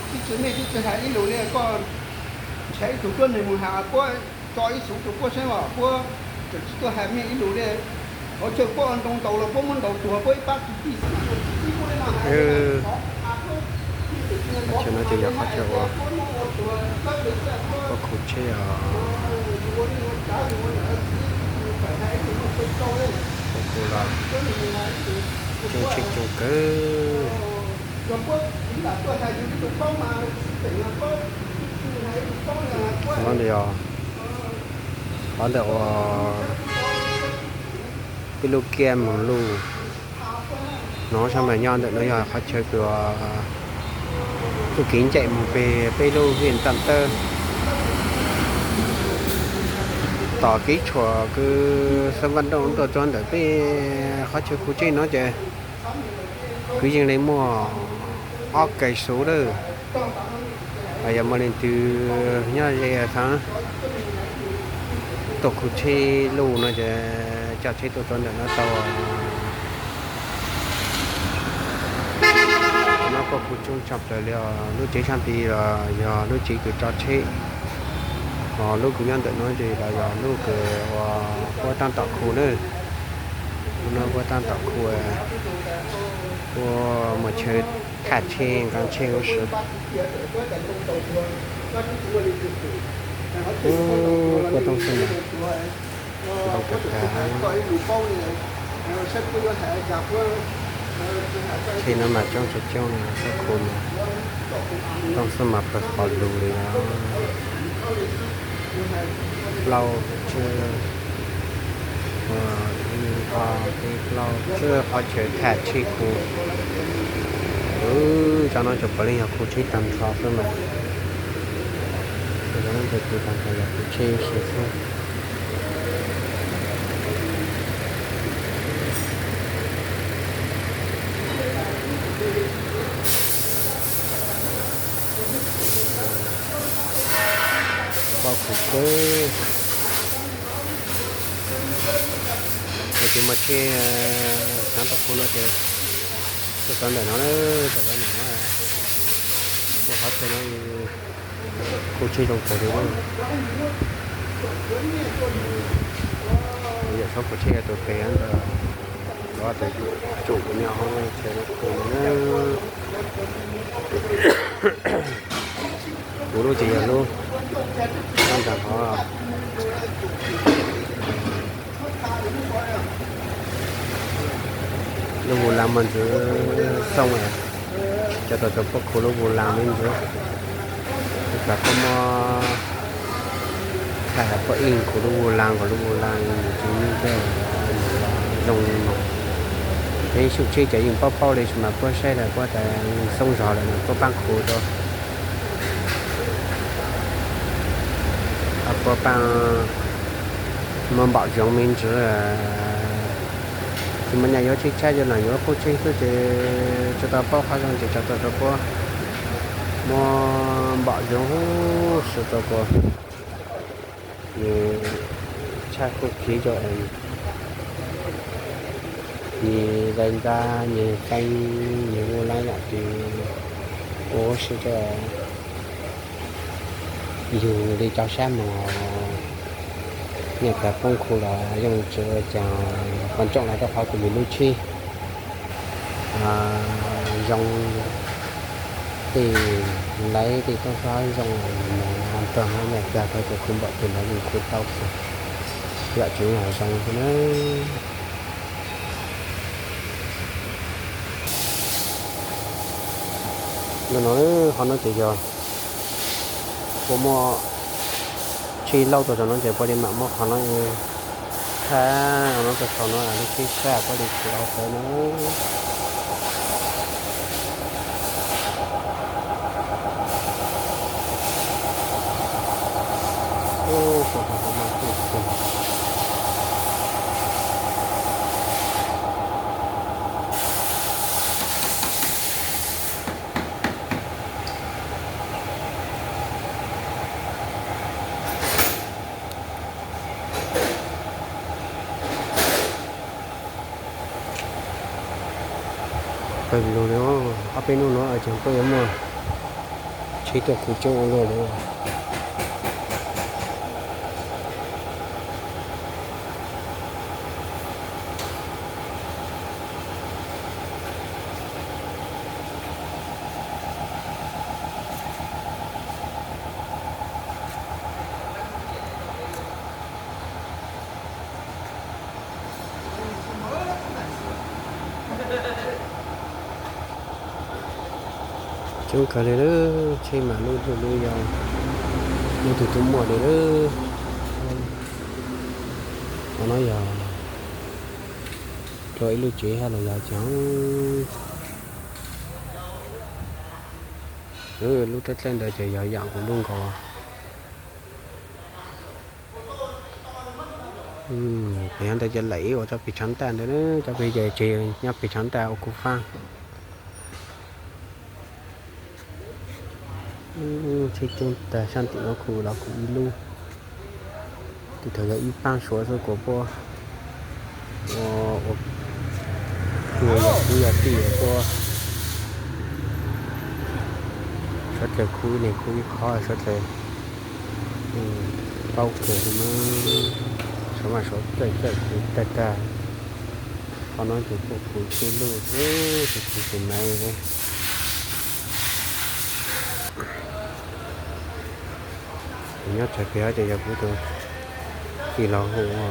Tib tsi mej tib tsi has ib lus li, koj nrhiav ib tug tuab neeg mus has puab tso ib xuv rua puab saib os, puab tseem tsi tuaj has mej ib lus li. Qhov chaw puab ua ntoo ntaus los puab muab ntaus tuag, puab ib pab kwv tij xwb, tsis txib puab li no hais li na. Qhov chaw no ces yog qhov chaw uas puab khu tsheb os. Puab khu los coob tsheb coob kawg. Qhov no yog qhov ntawm uas peb lub kiab moog lug no, sab mas nyob ntawm no yog qhov chaw kws txuj kev ncaim moog peg peb lub hiaj ntaam tawb tom kev tshuam kws Xeev Vaj Dooj tuaj txug ntawm peb qhov chaw khu tsheb no ces kwv yees li muaj ob kais xuv lawm. Yog muaj leej twg nyob ze xaav tuaj khu tsheb luj no ces coj tsheb tuaj txug ntawm no tau. No puab khu tsheb tshaj plaws li os, lub tsev sab tid los yog lub tsev kws tso tsheb, ho lub kws nyob ntawm no ces los yog lub kws uas puab taab tom khu na. Lub no puab taab tom khu, puab muaj chaw thaj tsheb nqa tsheb huv si. Puab tooj xwb mas, tooj kawg kawg. Tsheb no mas coob tsis coob, puab khu mas tooj xwb mas pawg qhov lug li os. Plaub tsib, ib ob peb plaub tsib qhov chaw thaj tsheb khu. Cov no cov puav leej yog khu tsheb tag nrho xwb mas. Cov no ntawd khu tag nrho yog khu tsheb huv si xwb. Pob kws kawg. Yog tias muaj tsheb xaav tau khu no ces tuaj txug ntawm no, tuaj txug ntawm no, muaj qhov chaw no khu tsheb zoo kawg li. Yawm saub phuam tsheb yog tus pem ntawd, tus tsum kuv nyob hauv chaw no khu na. Kuv lub ces yog lub nyob ntawm hov. Lub vus las muaj ntxwv xooj, cov tau cov puab khu lub vus las me ntxwv. Ib plag puab muab thaij has puab ib khu lub vus las, kom lub vus las tsis zoo li no. Peb xyum tsheb ces yeej paub paub li, tsis mas puab saib lawm puab tas xoob zog lawm no puab paab khu rau. Puab paab muab npaum zoov me ntsis. Tsis muaj nyaj yuav tsheb tshab, yuav lam yuav qub tsheb xwb ces tsis tau paub qhov zoo ces tso tau rau puab muab npaum zoov huv si rau puab. Nws tshaj qub khiv rau nws zais ntxa, nws xeeb, nws vus las yam twg ua huv si rau yug li cov sab moog. Nyaj plag poob khu los yeej tsis ua cas, qhov tsoom los rau qhov kuv nws lub tsheb zoo, tej laiv tej toob xob zoo, mus txog nyaj plag tau tus khu npaum twg los yeej khu tau xwb, yam tseem yog zoo xwb na. Ntawm no, qhov no ces yog puab muab tsheb laub tau rau no ces puab li mam muab qhov no thab no rau saum no, lub tsheb sab puab li tsis laub tawv na. Pawg lug li, ob peb hnub no tseem puab yuav muaj Tsheb tuaj khuv coob ua luaj li. Coob kawg li lawm, tsheb mas lub luj lub yau, lub twg twb muaj li lawm. Qhov no yog dua ib lub tsev hab los yog cas? Lub dawb dawb ntawd ces yog yam kuv lub nkaus. Pem nyob ntawd ces lawv ib ua tsob pem tshav ntaj ntawd, tsob pem ces tsev nyob pem tshav ntaj ua kuv fab. Tsheb coob tag, sab ntim no kuj los kuj ib lub. Tus thaum yog ib paab suav xwb kuas puab ua, ua kwv yog kwv yog tij puab suav dlawg khu ib leeg khu ib qhov suav dlawg paub kawg mas, suav mas suav txawj txawj khu tag tag. Qhov no ces puab khu tsheb luj, tsheb khu tsheb maiv. Kuv nyob tsawg pem ces yog kuv tus tij laug hu ua